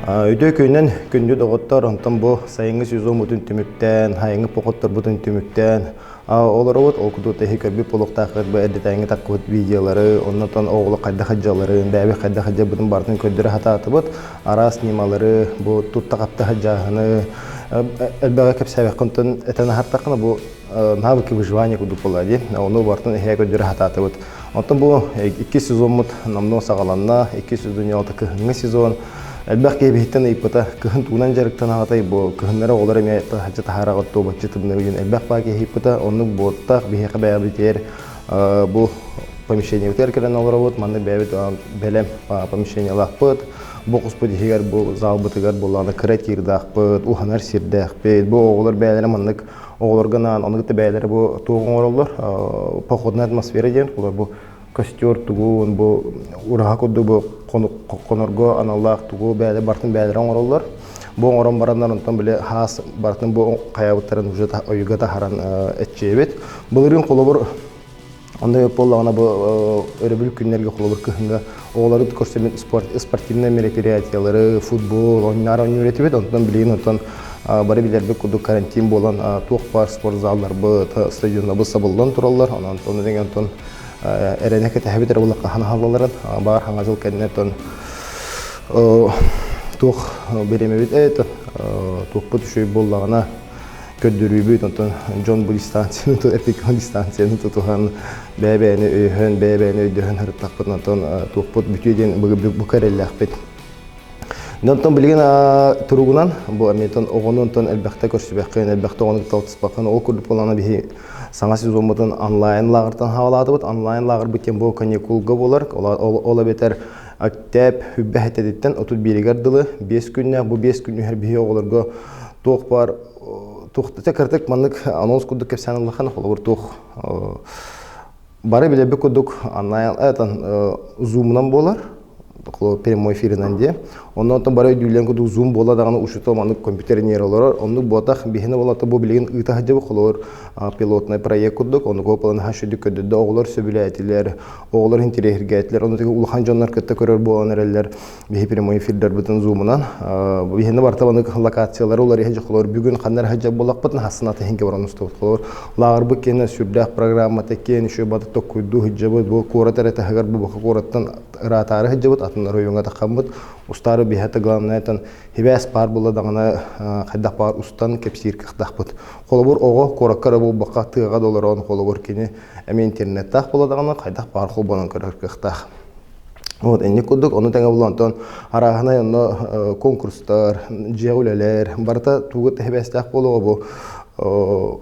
Үтүө күнүнэн күндү доҕоттор, онтон бу сайыҥҥы сезоммутун түмүктээн, сайыҥҥы походторбутун түмүктээн олоробут. Ол курдук тэһи көрбүт буолуохтааххыт бу эрдэтээҥҥи таххыбыт видеолары, оннотон оҕолор хайдах сылдьалларын, бэйэбит хайдах сылдьарбытын барытын көрдөрө сатаатыбыт. Араас ньымалары, бу тутта-хапта сылдьааһыны элбэҕи кэпсээбэххин онтон этэн аһартаххына бу навыки выживания курдук буолла дии. Ону барытын эһээ көрдөрө сатаатыбыт. Оттон бу иккис сезоммут номнуо саҕаланна. Иккис сезон алта кыһыҥҥы сезон. Элбэх киһи биһиттэн ыйыппыта, кыһын тугунан дьарыктанаҕытай бу кыһыннары оҕолор эмиэ таһырдьа таһаараҕыт дуобаччы тымныы диэн элбэх баа киһи ыйыппыта. Оннук буоттах биһиэхэ бэйэбитигэр бу помещениебытыгар кэлэн олоробут. Манна бэйэбит бэлэм помещениелаахпыт. Бу хоспут иһигэр бу залбытыгар буоллаҕына кыра тиирдаахпыт, уһанар сирдээхпит. Бу оҕолор бэйэлэрэ маннык Оҕолорго анаан ону кытта бэйэлэрэ бу туох оҥороллор походная атмосфера диэн олор бу костер тугун бу ураһа курдук бу хонорго аналлаах тугу бэйэлэр барытын бэйэлэрэ оҥороллор. Бу оҥорон бараннар онтон били хаас барытын бу хайабыттарын уже ойуга таһаран эччиэбит. Былырыын холобур Онно буоллаҕына бу өрөбүл күннэргэ холобур кыһыҥҥа оҕолору көрсөммүт спорт спортивнай мероприятиялары, футбол оонньоор оонньуур этибит. Онтон билигин онтон бары билэрбит курдук карантин буолан туох баар спортзалларбыт, стадионнарбыт сабыллан тураллар. Онон онтон эрэнэ кэтэһэбит эрэ буоллахха хаһан аһаллалларын баар хаҥа дьыл кэннэ оттон туох бириэмэбит это туохпут үчүгэй буоллаҕына көрдөрүүбүт, онтон дьон бу дистанцияны, эпикон дистанцияны тутуһан, бэйэ-бэйэни өйөһөн, бэйэ-бэйэни өйдөһөн сырыттахпыт, онтон туохпут бүтүө диэн бука эрэллээхпит. Онтон билигин туругунан бу эмиэтон оҕону онтон элбэхтэ көрсүбэххин, элбэхтэ оҕону кытта алтыспаккын, ол курдук буолана биһи саҥа сезоммутун онлайн лааҕыртан хаалаатыбыт. Онлайн лааҕырбыт диэн бу каникулга буолар. Ол эбэтэр октябрь хүббэһэтэтиттэн 31-гэр дылы 5 күннээх бу 5 күн үһэр биһи оҕолорго туох баар туох кырдык маннык анонс курдук кэпсээн ыллаххына холобур туох бары билэрбит курдук это зумунан буолар прямой эфиринэн диэ онно онтон бары өйдүүллэн курдук зум буола даҕаны учуутал маннык компьютеринер олорор оннук буотах биһини буолата бу билигин ыыта сылдьабыт холобур пилотный проект курдук оннук опалан шүдүк көрдөрдө оҕолор сөбүлээтилэр оҕолор интэриэһиргээтилэр ону улахан дьоннор кытта көрөр буолан эрэллэр биһи прямой эфирдэрбитин зумунан биһини барта манык локациялары уларыйа дьохолор бүгүн ханна эрэ сылдьар буоллахпытына хассына иһинке баран устубут холор лааҕырбыт киэнэ сүрдээх программата киэн еще баты токкуйдуу сылдьабыт бу куорат эрэ таһыгар бу баха куораттан ыраатаары сылдьабыт атын оройуоҥҥа таххаммыт устаары биһэте главное хибээс баар буолла даҕаны хайдах баар устан кэпсиир кыахтаахпыт холобур оҕо куоракка эрэ буолбакка тыаҕа да олорон холобур кини эмиэ интернеттаах буолла даҕаны хайдах баар холбонон көрөр кыахтаах. Вот инник курдук, ону тэҥэ булан онтон арааһынай онно конкурстар, дьиэҕэ үлэлэр, барыта тугу тэһибэстээх буолуоҕа бу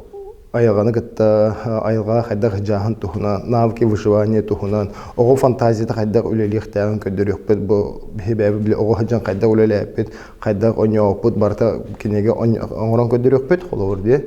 айылҕаны кытта айылҕаҕа хайдах дьааһын туһунан, навыки выживания туһунан, оҕо фантазията хайдах үлэлиэхтээҕин көрдөрүөхпүт, бу биһи бэйэбит били оҕо сылдьан хайдах үлэлээппит, хайдах оонньообуппут барыта кинигэ оҥорон көрдөрүөхпүт, холобур дии.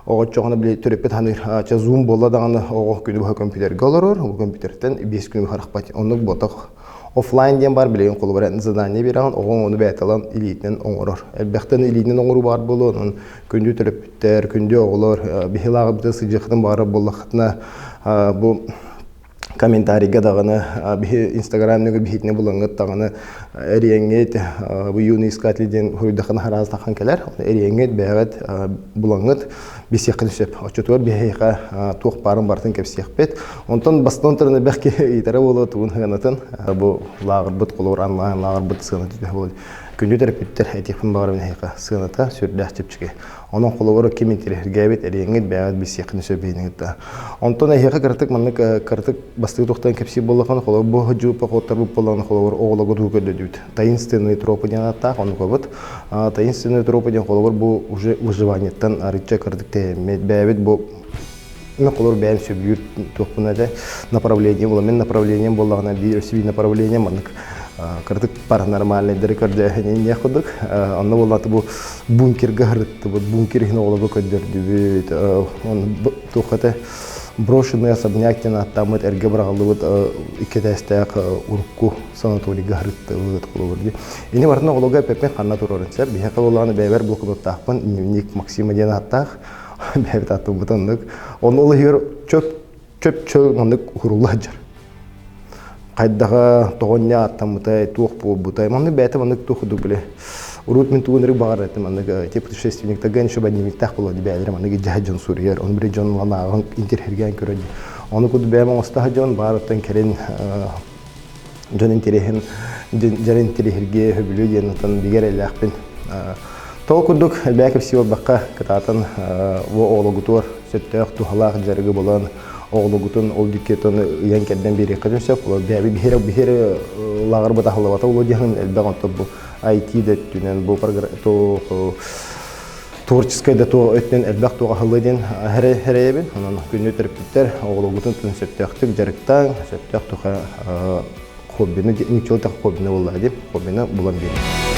Оҕоччоҕуна били төрөппүт ханыыр, ча зум буолла даҕаны оҕо күнү быһа компьютерга олорор, ол компьютертэн 5 күнү быһа арахпат. Оннук буотах. Оффлайн диэн бар билигин холобура задание биэрэҕин, оҕоҥ ону бэйэтэ ылан илиитинэн оҥорор. Элбэхтэн илиинэн оҥоруу баар буолуо, онон күндү төрөппүттэр, күндү оҕолор, биһи лааҕырбытыгар сылдьыаххытын баҕарар буоллаххытына, бу комментарийга даҕаны биһи инстаграмныгы биһитини булаҥҥыт даҕаны эриэҥҥит бу юный искатель диэн хуруйдахына хараастахан кэлэр эриэҥҥит бэйэҕит булаҥҥыт билсиэххин сөп оччотугар биһиэхэ туох баарын барытын кэпсиэхпит онтон бастан туран элбэх киһи ыйытара буолуо тугун сыанатын бу лааҕырбыт холобур онлайн лааҕырбыт сыаната төһө буолуо күндү төрөппүттэр этиэхпин баҕарабын эһиэхэ сыаната сүрдээх чэпчэки. Онон холобура ким интэриэһиргээбит эриэҥҥит бэйэҕит билсиэххин сөп биһиниҥит да. Онтон эһиэхэ кыратык маннык кыратык бастыы туохтан кэпсиир буоллаххына холобур бу сылдьыбыт походтарбыт буоллаҕына холобур оҕолорго тугу көрдөдүбүт. Таинственные тропы диэн ааттаах оннукабыт. Таинственные тропы диэн холобур бу уже выживаниеттан арыйча кыратык тэйэммит бэйэбит бу мен холобур бэйэм сөбүлүүр туохпун этэ направление була мен направлением буоллаҕына биир өссө биир направление маннык кыратык паранормальныйдары көрдөөһүн инниэх курдук онно буоллаата бу бункерга сырыттыбыт бункер иһин оҕолорго көрдөрдүбүт туох этэ брошенный особняк диэн ааттааммыт эргэ быраҕыллыбыт икки этээстээх урукку санаторийга сырыттыбыт холобур дии ини барытын оҕолорго эппэппин ханна турарын сөп биһиэхэ буоллаҕына бэйэбэр блокноттаахпын дневник Максима диэн ааттаах бэйэбит ааттаммыт оннук. Онно ол иһигэр чөп чөп чөл маннык уһурулла сылдьар. Хайдаҕа, тоҕонньо ааттаммытай, туох буолбутай. Маннык бэйэтэ маннык туох курдук били урут мин тугун эрэ баҕар этим маннык те путешественниктарга еще дневниктаах буолуо бэйэлэрэ маннык дьаһа дьон суруйар, ону били дьон ланааҕын интириэһиргээн көрөр. Ону курдук бэйэм оҥостоһо дьон баарыттан кэлин дьон интэриэһин дьон интэриэһиргиэ сөбүлүү диэн отон бигэр эллээхпин. Тоҕо курдук элбээх кэпсии буолбакка кытаатан бу оҕологутугар сөптөөх туһалаах дьарыгы булан оҕологутун ол диккетон ыйан кэрдэн биэриэххитин сөп. Ол бэйэби биһири биһири лааҕыр бытаһыллыбата улуу диэн элбэх онтон бу IT да өттүнэн бу творческай да туох өттүнэн элбэх туох аһыллыы диэн хэрэйэбин. Онон күннү төрөппүттэр оҕологутун тун сөптөөхтүк дьарыктаан, сөптөөх туха хоббины, ничего так хоббины буолла дип, хоббины булан биэрин.